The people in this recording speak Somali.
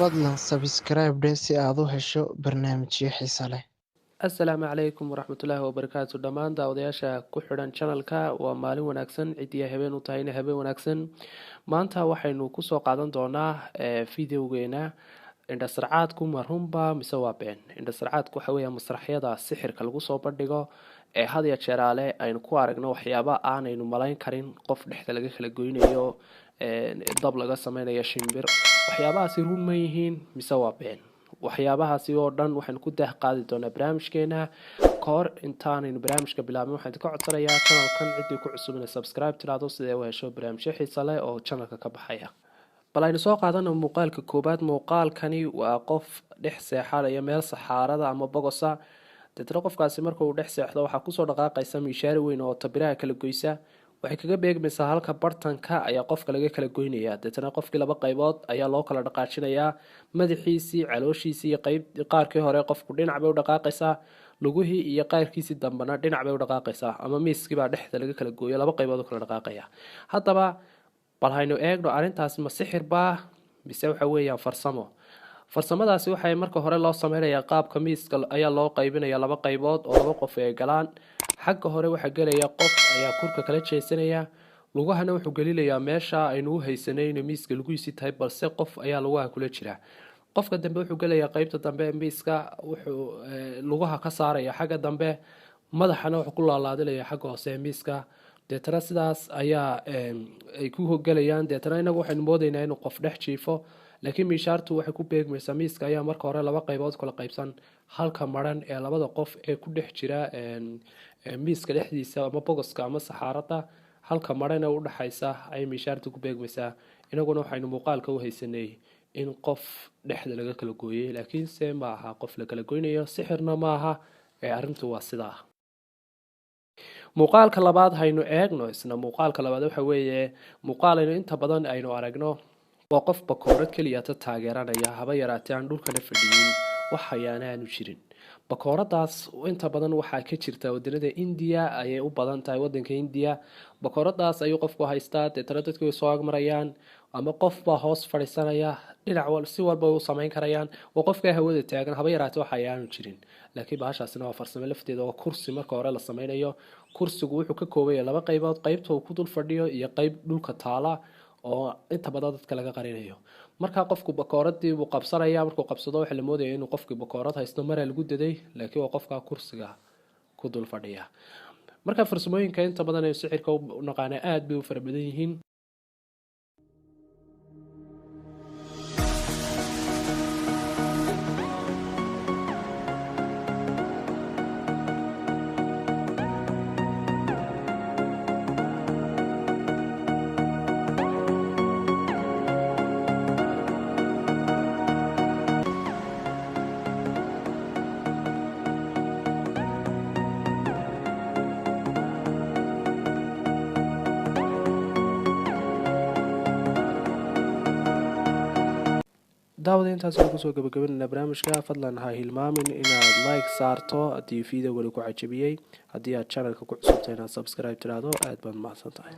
Fadlan subscribe dheh si aad u hesho barnaamijyo xiiso leh. Asalaamu calaykum waraxmatullaahi wabarakaatu. Dhammaan daawadayaasha ku xidhan channelka, waa maalin wanaagsan. Ciddii habeen u tahayna, habeen wanaagsan. Maanta waxaynu kusoo qaadan doonaa videogeena indhasarcaadku ma runba mise waa been? Indhasarcaadku waxa weeya masraxyada sixirka lagu soo bandhigo ee had iyo jeeraale aynu ku aragno waxyaaba aanaynu malayn karin: qof dhexda laga kala goynayo, dab laga sameynayo shimbir. Waxyaabahaasi run ma yihiin mise waa been? Waxyaabahaasi oo dhan waxaynu ku daah qaadi doonaa barnaamijkeena. Kahor intaanaynu barnaamijka bilaabin, waxaan idinka codsanayaa channelkan ciddii ku cusub inay subscribe tiraahdo sidee u hesho barnaamijyo xiisa leh oo channelka ka baxaya. Bal aynu soo qaadano muuqaalka koobaad. Muuqaalkani waa qof dhex seexanaya meel saxaarada ama bogosa. Deetna qofkaasi marka uu dhex seexdo, waxaa kusoo dhaqaaqaysa miishaari weyn oo tabiraha kala goysa. Waxay kaga beegmaysaa halka bartanka ayaa qofka laga kala goynaya. Deetna qofkii laba qaybood ayaa loo kala dhaqaajinayaa: madaxiisii, calooshiisii iyo qayb qaarkii hore qofku dhinac bay u dhaqaaqaysaa, lugihii iyo qaarkiisii dambena dhinac bay u dhaqaaqaysaa, ama miiskiibaa dhexda laga kala gooyo, laba qaybood u kala dhaqaaqaya. Haddaba bal haynu eegno arrintaasi ma sixir baa mise waxa weeyaan farsamo? Farsamadaasi waxay marka hore loo sameynayaa qaabka miiska ayaa loo qaybinaya laba qaybood oo laba qof ay galaan. Xagga hore waxaa gelaya qof ayaa kurka kala jeesanaya, lugahana wuxuu gelinayaa meesha aynu u haysanay inay miiska lugihiisii tahay, balse qof ayaa lugaha kula jira. Qofka dambe wuxuu gelayaa qeybta dambe ee miiska, wuxuu lugaha ka saaraya xagga dambe, madaxana wuxuu ku laalaadinaya xagga hoose ee miiska. Deetana sidaas ayaa ay ku gelayaan. Deetana inagu waxaynu moodaynaa inuu qof dhex jiifo, laakiin miishaartu waxay ku beegmaysaa miiska ayaa marka hore laba qaybood kala qaybsan. Halka maran ee labada qof ee ku dhex jira miiska dhexdiisa ama bogoska ama saxaarada, halka maran ee udhaxaysa ayay miishaartu ku beegmaysaa. Inaguna waxaynu muuqaalka u haysanay in qof dhexda laga kala gooyey, laakiinse ma aha qof la kala goynayo, sixirna ma aha ee arrintu waa sidaa. Muuqaalka labaad haynu eegno isna. Muuqaalka labaad waxa weeye muuqaal aynu inta badan aynu aragno. Waa qof bakoorad keliyata taageeranaya, haba yaraatee aan dhulkana fadhiyin, wax hayaana aanu jirin. Bakooradaas inta badan waxaa ka jirta wadanada Indiya ayay u badan tahay. Wadanka Indiya bakooradaas ayuu qofku haystaa. Deetana dadku way soo agmarayaan ama qof baa hoos fadhiisanaya, dhinac si walba way u samayn karayaan. Waa qofka hawada taagan, haba yaraatee wax hayaanu jirin. Laakiin bahashaasina waa farsamo lafteeda oo kursi marka hore la sameynayo. Kursigu wuxuu ka kooban yahay laba qaybood: qaybta uu ku dul fadhiyo iyo qayb dhulka taala oo inta badan dadka laga qarinayo. Markaa qofku bakooradii buu qabsanaya. Markuu qabsado, waxaa la moodaya inuu qofkii bakoorad haysto maraa lagu daday, laakiin waa qofka kursiga ku dul fadhiya. Marka farsamooyinka inta badan ee sixirka u naqaana aada bay u fara badan yihiin. Daawada, intaas ayaan kusoo gabagabanayna barnaamijka. Fadlan ha hilmaamin inaad like saarto haddii videogani ku cajabiyey. Haddii aad channelka ku cusubtahay, inaad subscribe tiraahdo. Aad baad mahadsan tahay.